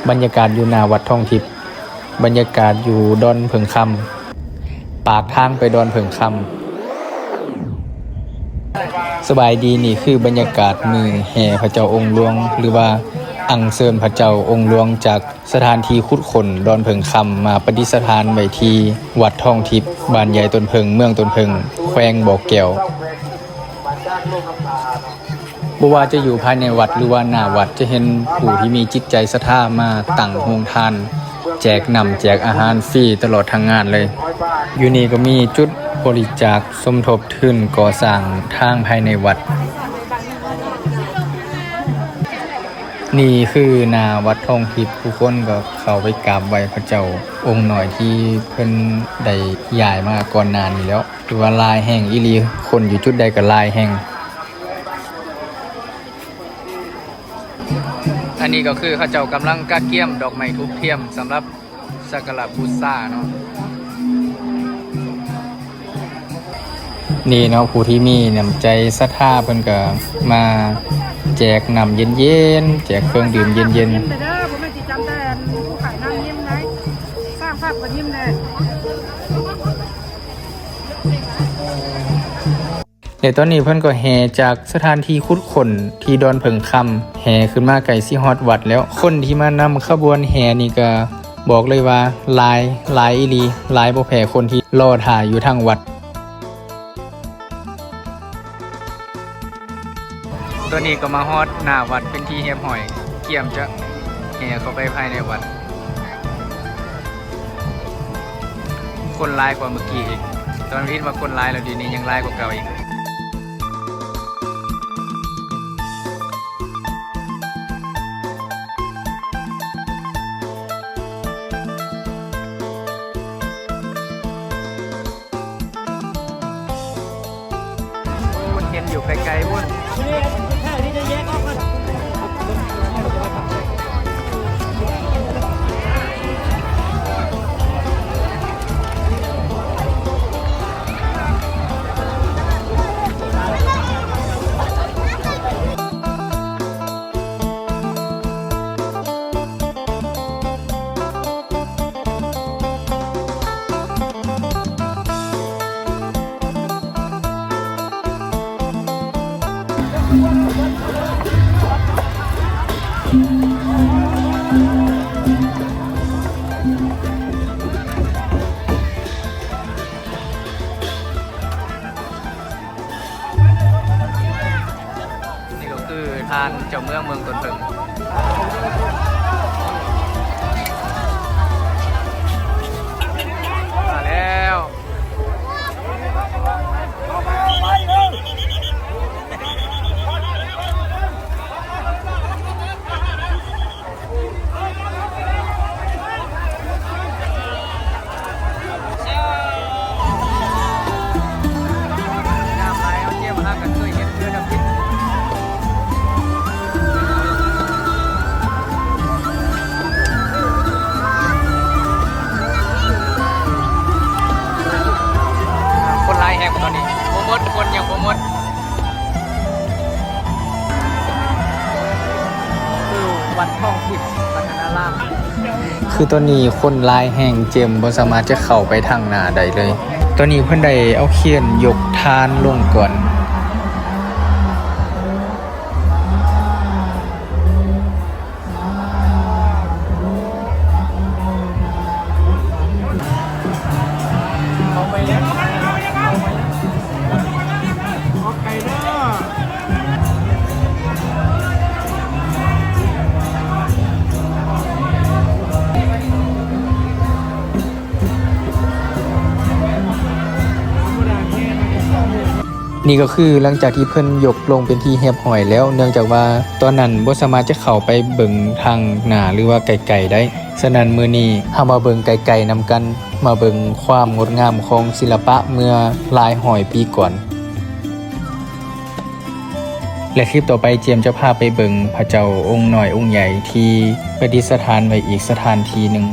ບັນຍາກາດຢູ່ໜ້າວັດທອງທິບ, ບັນຍາກາດຢູ່ດອນເຜິ້ງຄຳ, ປາກທາງໄປດອນເຜິ້ງຄຳ. ສະບາຍດີ, ນີ້ຄືບັນຍາກາດມື້ແຫ່ພະເຈົ້າອົງຫຼວງ ຫຼືວ່າອັງເຊີນພະເຈົ້າອົງຫຼວງ ຈາກສະຖານທີ່ຂຸດຄົ້ນດອນເຜິ້ງຄຳ ມາປະດິດສະຖານໄວ້ທີ່ວັດທອງທິບ, ບ້ານໃຫຍ່ຕົ້ນເຜິ້ງ, ເມືອງຕົ້ນເຜິ້ງ, ແຂວງບໍ່ແກ້ວ. ບໍ່ວ່າຈະຢູ່ພາຍໃນວັດ ຫຼືວ່າໜ້າວັດ ຈະເຫັນຜູ້ທີ່ມີຈິດໃຈສັດທາມາຕັ້ງໂຮງທານ ແຈກນ້ຳແຈກອາຫານຟຣີຕະຫຼອດທັງງານເລີຍ. ຢູ່ນີ້ກໍມີຈຸດບໍລິຈາກສົມທົບທຶນກໍ່ສ້າງທາງພາຍໃນວັດ. ນີ້ຄືໜ້າວັດທອງທິບ, ຜູ້ຄົນກໍເຂົ້າໄປກາບໄຫວ້ພະເຈົ້າອົງນ້ອຍທີ່ເພິ່ນໄດ້ຍ້າຍມາກ່ອນໜ້ານີ້ແລ້ວ. ຖືວ່າຫຼາຍແຮງອີ່ຫຼີ, ຄົນຢູ່ຈຸດໃດກໍຫຼາຍແຮງ. ອັນນີ້ກໍຄືເຂົາເຈົ້າກຳລັງກະກຽມດອກໄມ້ທູບທຽນສຳລັບສັກກາລະບູຊາເນາະ. ນີ້ເນາະ, ຜູ້ທີ່ມີນ້ຳໃຈສັດທາເພິ່ນກໍມາແຈກນ້ຳເຢັນໆ, ແຈກເຄື່ອງດື່ມເຢັນໆ. ຍິ້ມເດີ, ບໍ່ແມ່ນຊິຈຳແຕ່ອັນຜູ້ຂາຍນ້ຳຍິ້ມໄດ໋, ຊ່າງພາບກໍຍິ້ມແດ່. ແລະ ຕອນນີ້ເພິ່ນກໍແຫ່ຈາກສະຖານທີ່ຂຸດຄົ້ນທີ່ດອນເຜິ້ງຄຳ ແຫ່ຂຶ້ນມາໃກ້ຊິຮອດວັດແລ້ວ. ຄົນທີ່ມານຳຂະບວນແຫ່ນີ້ກໍບອກເລີຍວ່າຫຼາຍ, ຫຼາຍອີ່ຫຼີ, ຫຼາຍບໍ່ແພ້ຄົນທີ່ລໍຖ້າຢູ່ທາງວັດ. ຕອນນີ້ກໍມາຮອດໜ້າວັດເປັນທີ່ຮຽບຮ້ອຍ, ກຽມຈະແຫ່ເຂົ້າໄປພາຍໃນວັດ. ຄົນຫຼາຍກວ່າເມື່ອກີ້ອີກ. ຕອນເຫັນວ່າຄົນຫຼາຍແລ້ວ, ດຽວນີ້ຍັງຫຼາຍກວ່າເກົ່າອີກ. ພຸ້ນເຫັນຢູ່ໄກໆພຸ້ນ. ນີ້ກໍຄືທ່ານເຈົ້າເມືອງເມືອງຕົ້ນເຜິ້ງ ມາແລ້ວ. ຄົນຫຼາຍແຮງຕອນນີ້ ບໍ່ໝົດ, ຄົນຍັງບໍ່ໝົດ. ຄືວັດທອງທິບພັດທະນາລາມ. ຄືຕອນນີ້ຄົນຫຼາຍແຮງ, ເຈມບໍ່ສາມາດຈະເຂົ້າໄປທາງໜ້າໄດ້ເລີຍ. ຕອນນີ້ເພິ່ນໄດ້ເອົາຄຽນຍົກທານລົງກ່ອນ. ນີ້ກໍຄືຫຼັງຈາກທີ່ເພິ່ນຍົກລົງເປັນທີ່ຮຽບຮ້ອຍແລ້ວ, ເນື່ອງຈາກວ່າຕອນນັ້ນບໍ່ສາມາດຈະເຂົ້າໄປເບິ່ງທາງໜ້າ ຫຼືວ່າໃກ້ໆໄດ້. ສະນັ້ນ ມື້ນີ້ເຮົາມາເບິ່ງໃກ້ໆນຳກັນ, ມາເບິ່ງຄວາມງົດງາມຂອງສິລະປະເມື່ອຫຼາຍຮ້ອຍປີກ່ອນ. ແລະ ຄລິບຕໍ່ໄປ ເຈມຈະພາໄປເບິ່ງພະເຈົ້າອົງນ້ອຍອົງໃຫຍ່ທີ່ປະດິດສະຖານໄວ້ອີກສະຖານທີ່ໜຶ່ງ.